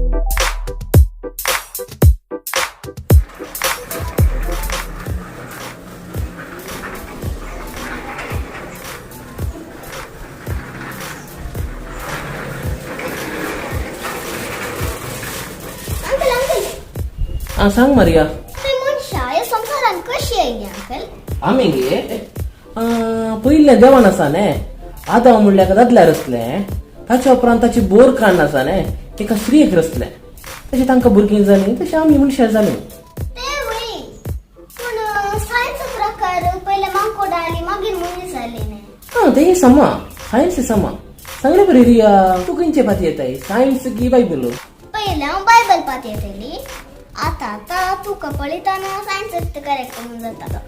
Uncle uncle. आं सांग Maria. ते मनशां ह्या संवसारान कशी आयली अंकल? आमी गे पयलें देवान आसा न्ही, आदांव म्हणल्यार एका दादल्या रचलें. ताच्या उपरांत ताची बोर कान्न आसा न्ही, एका स्त्रियेक रचलें. तशें तांकां भुरगीं जालीं, तशें आमी मनशां जालीं. ते वय, पूण सायन्स प्रकार पयले माकोड आली, मागीर मनीस आली न्ही. आं, तें समा, सायन्स समा. सांगलें बरें रिया, तूं खंयचे पाती येताय, सायन्स की बायबल? पयलें हांव बायबल पात येतली, आतां आतां तुका पळयतना सायन्स करेक्ट म्हणून जाता.